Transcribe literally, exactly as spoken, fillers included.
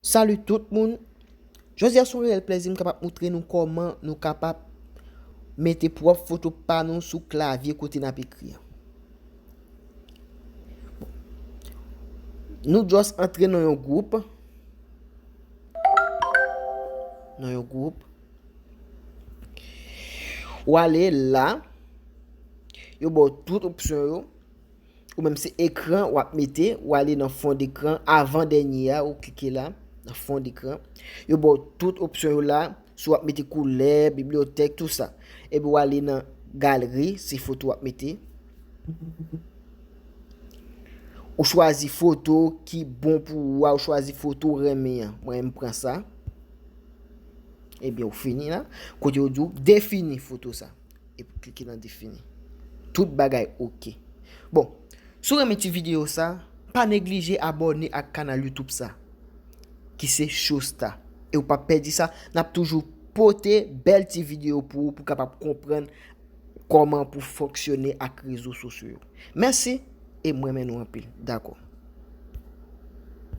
Salut tout moun. Jodi a se yon reyèl plèzi m kapab montre nou kòman nou kapab mete pwòp foto pa nou sou klavye kote n ap ekri an. Nou just antre nan yon gwoup. Nan yon gwoup. Ou ale la. Yo ba w tout opsyon yo. Ou menm se ekran w ap mete, ou ale nan fon dekran, avan dènye a, ou klike la, nan fon dekran. Yo ba w tout opsyon yo la, si w ap mete koulè, bibliyotèk, tou sa. Epi w ale nan galri, se foto w ap mete. Ou chwazi foto ki bon pou ou a, ou chwazi foto ou renmen an. Mwen, m pran sa. Ebyen, ou fini la. Kote yo di w defini foto sa. Epi klike nan defini. Tout bagay oke. Bon, si w renmen ti videyo sa, pa neglije abòne ak kanal YouTube sa, ki se Showsta. E w p ap pèdi sa, n ap toujou pote bèl ti videyo pou ou, pou w kapab konprann kòman pou fonksyone ak rezo sosyo yo. Mèsi, e m renmen nou anpil. Dakò.